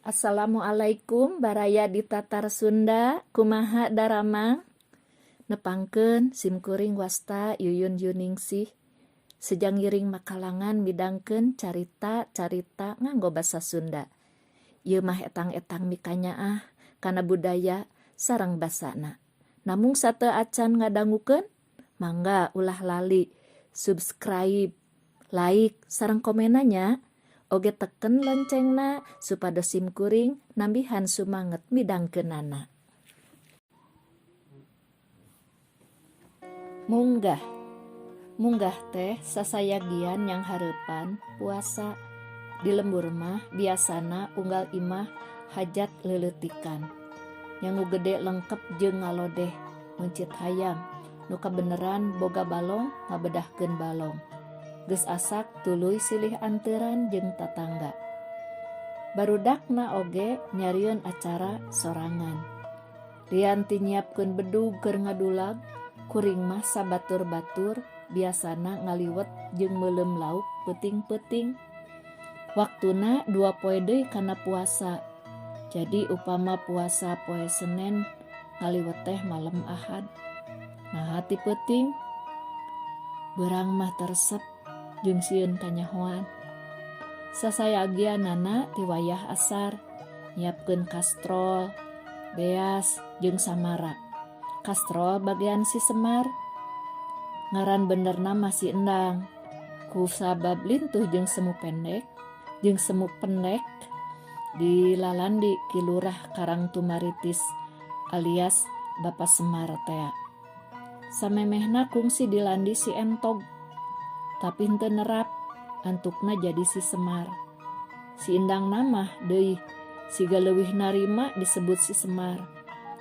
Assalamualaikum baraya di Tatar Sunda kumaha daramang nepangkeun simkuring wasta Yuyun Yuningsih sejang ngiring makalangan midangkeun carita-carita nganggo basa Sunda. Ieu mah etang-etang mikanyaah kana budaya sareng basana. Namung sateu acan ngadangukeun mangga ulah lali subscribe, like sareng komenna nya. Oge teken loncengna supados simkuring nambihan sumanget midangkeunana. Munggah. Munggah teh sasayagian nyanghareupan puasa. Di lembur mah biasana unggal imah hajat leuleutikan. Nyangu gede lengkep jeung ngalodeh, meuncit hayam, nu kabeneran boga balong ngabedahkeun balong. Geus asak tuluy silih anteuran jeung tatangga. Barudakna oge nyarieun acara sorangan. Lian ti nyiapkeun bedug keur ngadulag, kuring mah sabatur-batur biasana ngaliwet jeung meuleum lauk peuting-peuting. Waktuna dua poe deui kana puasa. Jadi upama puasa poe Senen ngaliwet teh malem Ahad. Naha ti peuting? Beurang mah teu resep jeung sieun kanyahoan. Sasayagianana ti wayah asar, nyiapkeun kastrol, beas jeung samara. Kastrol bagean si Semar. Ngaran benerna mah si Endang. Ku sabab lintuh jeung semu pendek, jeung semu pendek di lalandi Ki Lurah Karangtumaritis alias Bapa Semar tea. Samemehna kungsi dilandi si Entog. Tapi henteu nerap, antukna jadi si Semar. Si Indang mah deui siga leuwih narima disebut si Semar.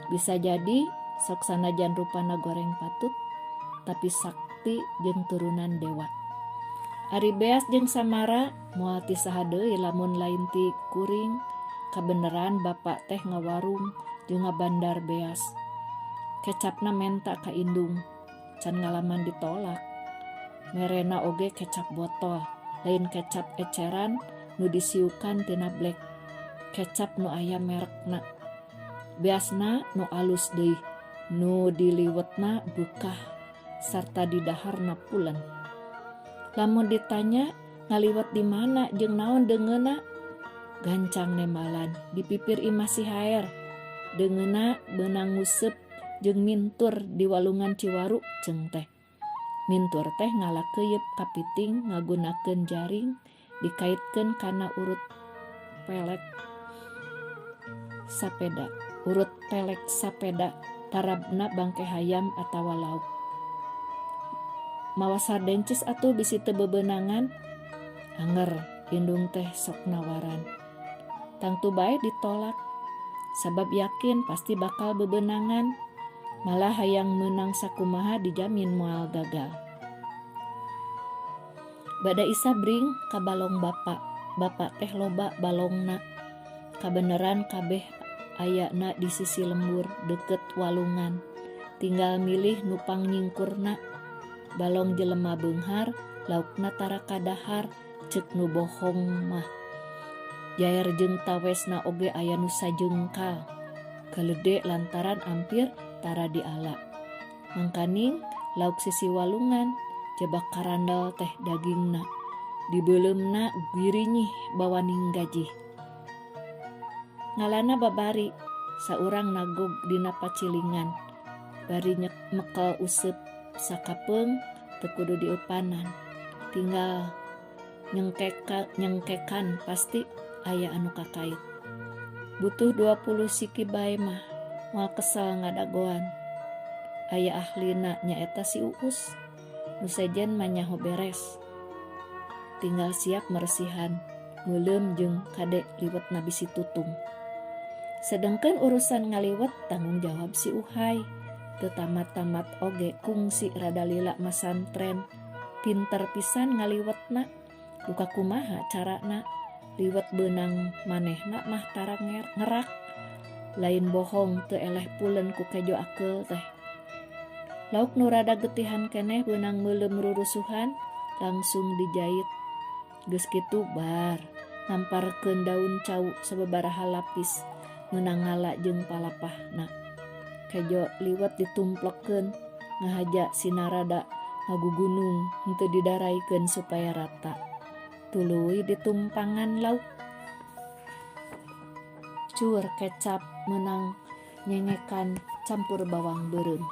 Bisa jadi sok sanajan rupana goreng patut, tapi sakti jeung turunan dewa. Ari beas jeung samara moal ti saha deui lamun lain ti kuring, kabeneran bapa teh ngawarung jeung ngabandar beas. Kecapna menta ka indung, can ngalaman ditolak. Merena oge kecap botol, lain kecap eceran nu disiukan tina blek. Kecap nu aya merekna. Beasna nu alus deui, nu diliwetna beukah sarta didaharna pulen. Lamun ditanya ngaliwet di mana jeung naon deungeunna? Gancang nembalan di pipir imah si Haer. Deungeunna beunang nguseup jeung mintur di walungan Ciwaru ceung teh. Mintur teh ngala keuyeup kapiting ngagunakeun jaring dikaitkeun kana urut pelek sapeda. Urut pelek sapeda tarabna bangke hayam atawa lauk. Mawa sardencis atuh bisi teu bebeunangan. Anger indung teh sok nawaran. Tangtu bae ditolak. Sabab yakin pasti bakal bebeunangan. Malah hayang meunang sakumaha dijamin moal gagal. Bada Isa bring ka balong bapa. Bapa teh loba balongna. Kabeneran kabeh ayana di sisi lembur deukeut walungan. Tinggal milih nu pangnyingkurna. Balong jelema beunghar, laukna tara kadahar, ceuk nu bohong mah. Jaer jeung tawesna oge aya nu sajengkal. Galede lantaran ampir tara diala. Mangkaning lauk sisi walungan, jabak karandel teh dagingna. Dibeuleumna girinyih bawaning gajih. Ngalana babari, saurang nagog dina pacilingan. Bari nyek mekel useup sakapeung teu kudu dieupanan. Tinggal nyengkekan pasti aya anu kakait. Butuh 20 siki bae mah moal kesel ngadagoan. Aya ahlina nyaeta si Uus. Nu sejen mah nyaho beres. Tinggal siap meresihan, meuleum jeung kade liwetna bisi tutung. Sedengkeun urusan ngaliwet tanggung jawab si Uhay. Teu tamat-tamat oge kungsi rada lila masantren. Pinter pisan ngaliwetna. Duka kumaha carana liwet beunang manehna mah tara ngerak. Lain bohong teu eleh pulen ku kejo akeul teh. Lauk nu rada getihan keneh beunang meuleum rurusuhan langsung dijait. Geus kitu bar. Namparkeun daun cau sababaraha lapis meunang ngala jeung palapahna. Kejo liwet ditumplekeun ngahaja sinarada ngagugunung henteu didaraikeun supaya rata. Tuluy ditumpangan lauk. Cur kecap meunang nyengekan campur bawang beureum.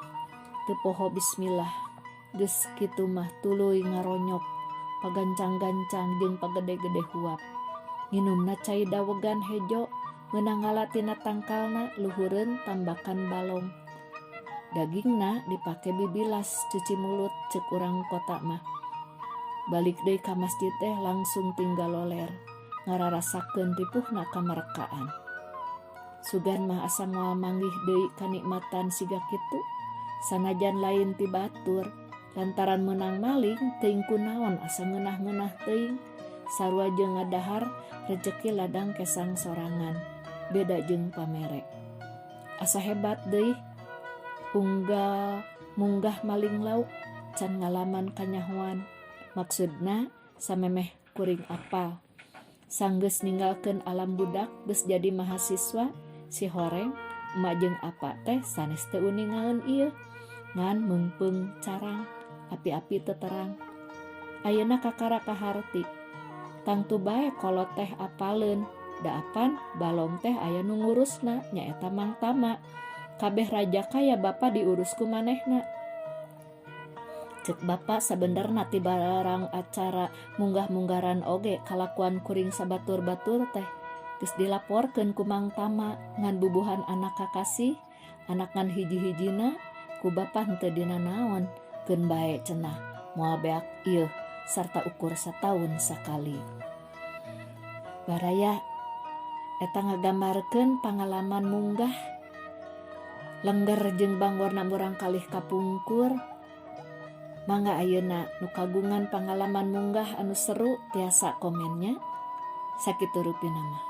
Teu poho bismillah. Geus kitu mah tuluy ngaronyok, pagancang-gancang jeung pagede-gede huap. Nginumna cai dawegan hejo meunang ngala tina tangkalna luhureun tambakan balong. Dagingna dipake bibilas cuci mulut ceuk urang kota mah. Balik deui ka masjid teh langsung tinggal loler, ngararasakeun ripuhna kamerekaan. Sugan mah asa moal manggih deui kanikmatan siga kitu, sanajan lain ti batur, lantaran meunang maling teuing kunaon asa ngeunah-ngeunah teuing, sarua jeung ngadahar rejeki ladang kesang sorangan, beda jeung pamere. Asa hebat deui unggal munggah maling lauk can ngalaman kanyahoan, maksudna samemeh kuring apal. Sanggeus ninggalkeun alam budak geus jadi mahasiswa si horeng emak jeung apa teh sanes teu uningaeun ieu ngan meungpeung carang api-api teu terang. Ayeuna kakara kaharti tangtu bae kolot teh apaleun da apan balong teh aya nu ngurusna nyaeta Mang Tama. Kabeh raja kaya bapa diurus ku manehna. Cek bapa sabenerna ti barang acara munggah-munggaran oge kalakuan kuring sabatur-batur teh geus dilaporkeun ku Mang Tama ngan bubuhan anak kakasih anak ngan hiji-hijina ku bapa henteu dina naon keun bae cenah moal beak ieuh sarta ukur sataun sakali. Baraya eta ngagambarkeun pangalaman munggah lengger jeung bangorna murang kalih kapungkur. Mangga ayeuna nu kagungan pangalaman munggah anu seru tiasa komennya. Sakitu rupina mah.